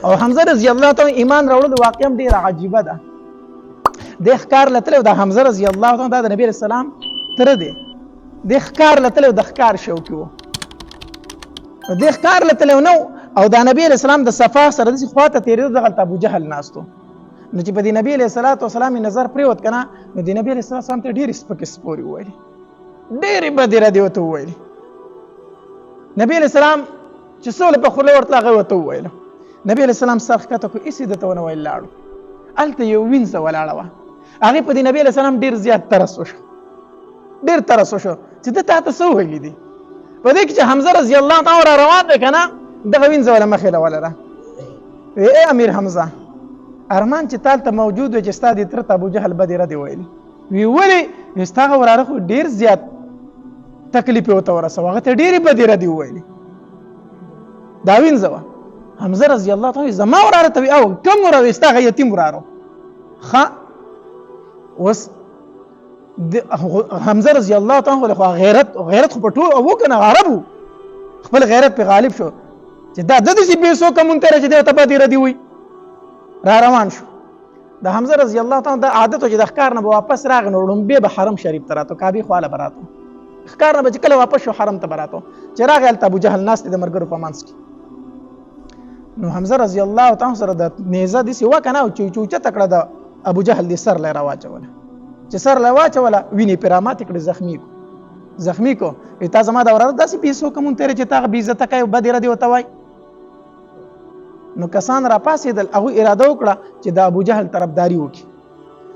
او حمزه رضی الله تعالی ایمان راوړل واقعا ډیره عجیبه ده. د ښکار لتل د حمزه رضی الله تعالی د نبی رسول الله تر دی د ښکار لتل د ښکار شوقي وو، د ښکار لتل نو او د نبی رسول الله د صفا سره د خواته تیرېدو، دغلته ابو جهل ناستو. نو چې په دې نبی علیه الصلاة والسلام نظر پرېوت که نه، نو د نبی علیه الصلاة والسلام ته ډېرې سپکې سپورې وویلې، ډېرې بدې ردې ورته وویلې. نبی علیه السلام چې سوله په خوله ورتله هغه ورته وویله. نبی علیه السلام سر ښکته کړو، هېڅ یې ده ته ونه ویل، لاړو. هلته یو وینځه ولاړه وه، هغې په دې نبی علیه السلام ډېر زیات ترس وشو، ډېر ترس وشو چې ده تا ته څه ویلي دي. په دې کې چې حمزه رضی الله تعالی را روان دی که نه، دغه وینځه وله مخې له ولره، وی ای امیر حمزه، ارمان چې تالته موجود وی چې ستا دې تره ته ابو جهل بدې ردې ویلي. وی ولې؟ وی ستا هغه وراره خو ډېر زیات تکلیف یې ورته ورسوه، هغه ته ډېرې بدې ردې وویلې. دا وینځه وه. حمزه رضی الله تعالی زما وراره ته وی او کوم وراره؟ وی ستا هغه یتیم وراره. ښه اوس حمزه رضی الله تعالی خو غیرت خو په ټول او کنه عربو خپل غیرت په غالب شو چې دا د دې پیسو کوم تر چې دی ته بدې ردی وي. را روان شو. د حمزه رضی الله تعالی دا عادت چې د ښکار نه به واپس راغی نو ړومبی به حرم شریف ته راتو، کعبې خواله به راتو. ښکار نه به چې کله واپس شو حرم ته به راتو. چې راغی هلته ابو جهل ناست دی د ملګرو په منځ کې. نو حمزه رضی الله تعالی سره د نیزه داسې وه که نه، او چې اوچته کړه د ابو جهل دې سر له یې راواچوله. چې سر له یې واچوله وینې پرې راماتې کړې، زخمي کو، زخمي کو. وایي تا زما د وراره داسې پیسو کوم تېرې چې تا هغه بې عزته کوې او بدې ردې ورته وایي. نو کسان را پاسېدل، هغوی اراده وکړه چې د ابو جهل طرفداري وکړي.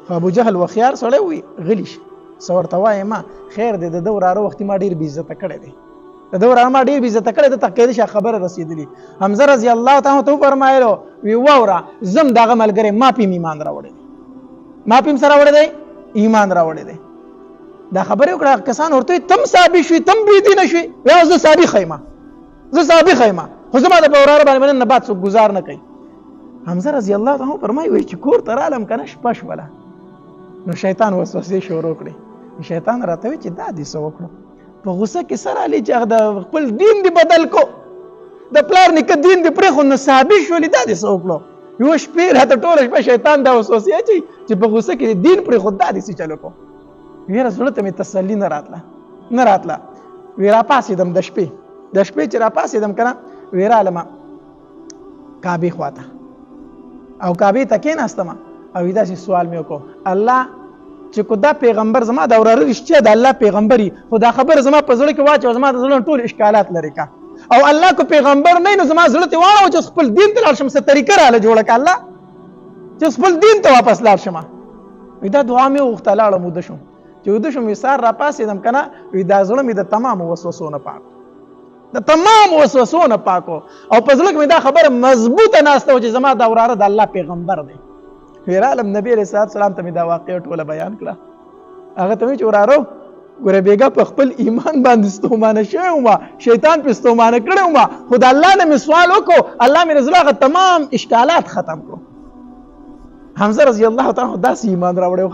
خو ابو جهل هوښیار سړی وي، غلی شي، څه ورته وایې ما، خیر دی، د ده وراره وختي ما ډېر بې عزته کړی دی، د ده وراره ما ډېر بې عزته کړی دی، ته کېدای شي خبره رسېدلي. حمزه رضی الله تعالی ته وفرمایلو، وی واوره، زه هم د هغه ملګری، ما پې ایمان راوړی دی، ما پې هم څه راوړی دی؟ ایمان راوړی دی. دا خبرې وکړه، کسان ورته وایي تم صحابي شوې، تم بې دینه شوې. وایي زه صحابي ښه یم، زه صحابي ښه یم، خو زما د وراره باندې نن نه بعد څوک ګزار نه کوي. حمزه رضی الله تعالی فرمایي وایي چې کور ته رالم که نه شپه شوله، نو شیطان وسوسې شروع کړې. شیطان راته وایي چې دا دې څه وکړو، په غوسه کې سره علي چې هغه د خپل دین دې بدل کو، د پلار نیکه دین دې پرېښود، نو صحابي شولې، دا دې څه وکړو. یوه شپې راته ټوله شپه شیطان دا وسوسې اچوي چې په غوسه کې دې دین پرېښود، دا دې څه چل وکړو. ویره زړه ته مې تسلي نه راتله، نه راتله. وی راپاڅېدم د شپې، د شپې چې راپاڅېدم که نه، وی رالمه کعبې خواته او کعبې ته کېناستم او داسې سوال مې وکړو، الله چې کو دا پیغمبر زما د وراره رښتیا د الله پیغمبر، خو دا خبره زما په زړه کې واچوه، زما د زړه ټول اشکالات لرې کا، او الله کو پیغمبر نه نو زما زړه ته واړوه چې خپل دین ته لاړ شم، څه طریقه راله جوړه که الله چې خپل دین ته واپس لاړ شم. وی دا دعا مې وغوښته، لاړم وده شوم. چې وده شوم وی سهار راپاڅېدم که نه، وی دا زړه مې د تمامو وسوسو نه پاک، د تمام وسوسو نه پاکو، او په زړه کې مې دا خبره مضبوطه ناسته وه چې زما دا وراره د الله پیغمبر دی. وی رالم نبی علیه الصلاة والسلام ته مې دا واقعه ټوله بیان کړه. هغه ته مې چې وراره ګوره بېګا په خپل ایمان باندې ستومانه شوی وم، شیطان پې ستومانه کړی وم، خو د الله نه مې سوال وکړو، الله مې د زړه هغه تمام اشکالات ختم کړو. حمزه رضی الله تعالی داسې ایمان راوړی و.